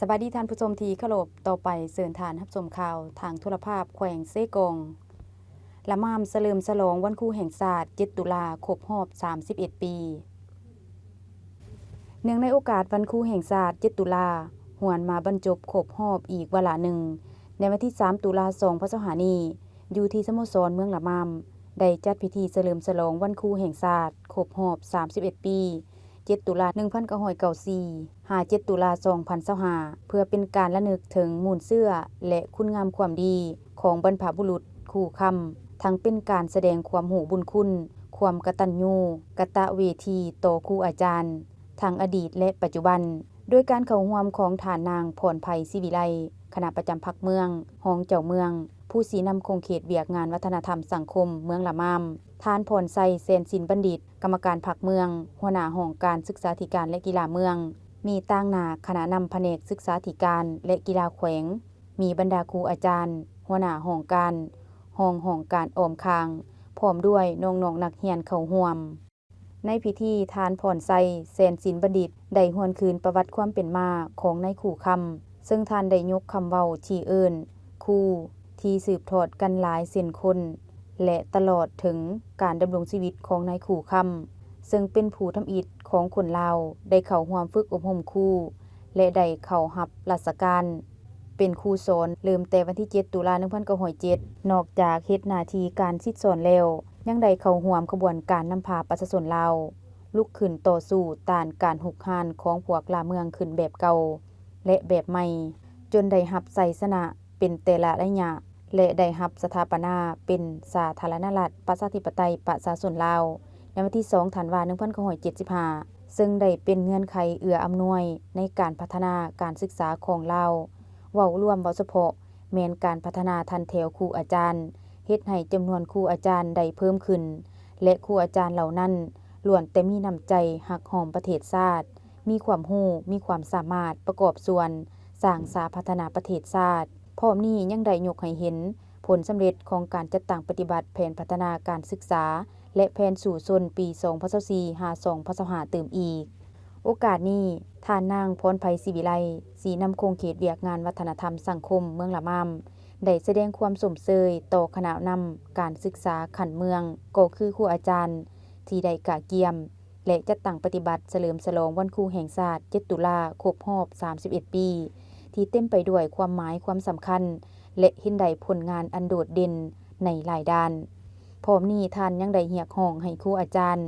ສະບາຍດີທ່ານຜູ້ຊົມທີ່ເຄົາລົບ, ຕໍ່ໄປເຊີນທ່ານຮັບຊົມຂ່າວທາງໂທລະພາບແຂວງເຊກອງ. ລະມາມສະເຫຼີມສະຫຼອງວັນຄູແຫ່ງຊາດ ເຈັດ ຕຸລາ ຄົບຮອບ ສາມສິບເອັດ ປີ. ເນື່ອງໃນໂອກາດວັນຄູແຫ່ງຊາດ ເຈັດ ຕຸລາ ຫວນມາບັນຈົບຄົບຮອບອີກວາລະໜຶ່ງ ໃນວັນທີ ສາມ ຕຸລາ ສອງພັນຊາວຫ້າ ນີ້ ຢູ່ທີ່ສະໂມສອນເມືອງລະມາມ ໄດ້ຈັດພິທີສະເຫຼີມສະຫຼອງວັນຄູແຫ່ງຊາດ ຄົບຮອບ ສາມສິບເອັດ ປີ ເຈັດ ຕຸລາ ໜຶ່ງພັນເກົ້າຮ້ອຍເກົ້າສິບສີ່ ຫາ ເຈັດ ຕຸລາ ສອງພັນຊາວຫ້າ ເພື່ອເປັນການລະນຶກເຖິງມູນເຊື້ອ ແລະ ຄຸນງາມຄວາມດີຂອງບັນພະບຸລຸດຄູຄຳ, ທັງເປັນການສະແດງຄວາມຮູ້ບຸນຄຸນ, ຄວາມກະຕັນຍູກະຕະເວທີຕໍ່ຄູອາຈານ ທັງອະດີດ ແລະ ປັດຈຸບັນ, ໂດຍການເຂົ້າຮ່ວມຂອງທ່ານນາງ ພອນໄພ ສີວິໄລ ຄະນະປະຈຳພັກເມືອງ, ຮອງເຈົ້າເມືອງ, ຜູ້ຊີ້ນຳຂົງເຂດວຽກງານວັດທະນະທຳສັງຄົມເມືອງລະມາມ, ທ່ານ ພອນໄຊ ແສນສິນບັນດິດ ກຳມະການພັກເມືອງ, ຫົວໜ້າຫ້ອງການສຶກສາທິການ ແລະ ກິລາເມືອງ, ມີຕາງໜ້າຄະນະນຳພະແນກສຶກສາທິການ ແລະ ກິລາແຂວງ, ມີບັນດາຄູອາຈານ, ຫົວໜ້າຫ້ອງການ, ຮອງຫ້ອງການອ້ອມຂ້າງ, ພ້ອມດ້ວຍນ້ອງໆນັກຮຽນເຂົ້າຮ່ວມ. ໃນພິທີ ທ່ານ ພອນໄຊ ແສນສິນບັນດິດ ໄດ້ຫວນຄືນປະຫວັດຄວາມເປັນມາຂອງນາຍຄູຄຳ, ເຊິ່ງທ່ານໄດ້ຍົກຄຳເວົ້າທີ່ເອີ້ນ ຄູ ທີ່ສືບທອດກັນຫຼາຍເຊັ່ນຄົນ ແລະ ຕະຫຼອດເຖິງການດຳລົງຊີວິດຂອງນາຍຄູຄຳ, ເຊິ່ງເປັນຜູ້ທຳອິດຂອງຄົນລາວໄດ້ເຂົ້າຮ່ວມຝຶກອົບຮົມຄູ ແລະ ໄດ້ເຂົ້າຮັບລາຊະການເປັນຄູສອນ ເລີ່ມແຕ່ວັນທີ ເຈັດ ຕຸລາ ໜຶ່ງພັນເກົ້າຮ້ອຍເຈັດ. ນອກຈາກເຮັດໜ້າທີ່ການສິດສອນແລ້ວ, ຍັງໄດ້ເຂົ້າຮ່ວມຂະບວນການນຳພາປະຊາຊົນລາວລຸກຂຶ້ນຕໍ່ສູ້ຕ້ານການຮຸກຮານຂອງພວກລ່າເມືອງຂຶ້ນແບບເກົ່າ ແລະ ແບບໃໝ່, ຈົນໄດ້ຮັບໄຊຊະນະເປັນແຕ່ລະໄລຍະ ແລະ ໄດ້ຮັບສະຖາປະນາເປັນສາທາລະນະລັດ ປະຊາທິປະໄຕ ປະຊາຊົນລາວ ໃນວັນທີ ສອງ ທັນວາ ໜຶ່ງພັນເກົ້າຮ້ອຍເຈັດສິບຫ້າ ເຊິ່ງໄດ້ເປັນເງື່ອນໄຂເອື້ອອຳນວຍໃນການພັດທະນາການສຶກສາຂອງລາວ ເວົ້າລວມ, ເວົ້າສະເພາະ ແມ່ນການພັດທະນາຖັນແຖວຄູອາຈານ ເຮັດໃຫ້ຈຳນວນຄູອາຈານໄດ້ເພີ່ມຂຶ້ນ ແລະ ຄູອາຈານເຫຼົ່ານັ້ນລ້ວນແຕ່ມີນ້ຳໃຈຮັກຫອມປະເທດຊາດ, ມີຄວາມຮູ້, ມີຄວາມສາມາດປະກອບສ່ວນສ້າງສາພັດທະນາປະເທດຊາດ. ພ້ອມນີ້ຍັງໄດ້ຍົກໃຫ້ເຫັນຜົນສຳເລັດຂອງການຈັດຕັ້ງປະຕິບັດແຜນພັດທະນາການສຶກສາ ແລະ ແຜນສູ້ຊົນປີ ສອງພັນຊາວສີ່ ຫາ ສອງພັນຊາວຫ້າ ຕື່ມອີກ. ໂອກາດນີ້, ທ່ານນາງ ພອນໄພ ສີວິໄລ ຊີ້ນຳຂົງເຂດວຽກງານວັດທະນະທຳສັງຄົມເມືອງລະມາມ ໄດ້ສະແດງຄວາມຊົມເຊີຍຕໍ່ຄະນະນຳການສຶກສາຂັ້ນເມືອງ ກໍຄືຄູອາຈານທີ່ໄດ້ກະກຽມ ແລະ ຈັດຕັ້ງປະຕິບັດສະເຫຼີມສະຫຼອງວັນຄູແຫ່ງຊາດ ເຈັດ ຕຸລາ ຄົບຮອບ ສາມສິບເອັດ ປີ ທີ່ເຕັມໄປດ້ວຍຄວາມໝາຍຄວາມສຳຄັນ ແລະ ເຫັນໄດ້ຜົນງານອັນໂດດເດັ່ນໃນຫຼາຍດ້ານ. ພ້ອມນີ້ທ່ານຍັງໄດ້ຮຽກຮ້ອງໃຫ້ຄູອາຈານ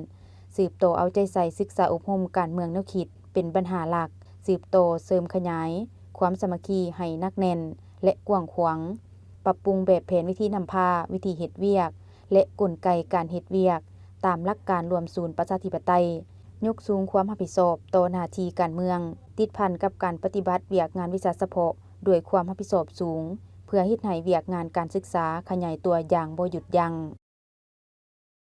ສືບຕໍ່ເອົາໃຈໃສ່ສຶກສາອົບຮົມການເມືອງແນວຄິດເປັນບັນຫາຫຼັກ, ສືບຕໍ່ເສີມຂະຫຍາຍຄວາມສາມັກຄີໃຫ້ໜັກແໜ້ນ ແລະ ກວ້າງຂວາງ, ປັບປຸງແບບແຜນວິທີນຳພາ, ວິທີເຮັດວຽກ ແລະ ກົນໄກການເຮັດວຽກຕາມຫຼັກການລວມສູນປະຊາທິປະໄຕ, ຍົກສູງຄວາມຮັບຜິດຊອບຕໍ່ໜ້າທີ່ການເມືອງ, ຕິດພັນກັບການປະຕິບັດວຽກງານວິຊາສະເພາະດ້ວຍຄວາມຮັບຜິດຊອບສູງ, ເພື່ອເຮັດໃຫ້ວຽກງານການສຶກສາຂະຫຍາຍຕົວຢ່າງບໍ່ຢຸດຢັ້ງ.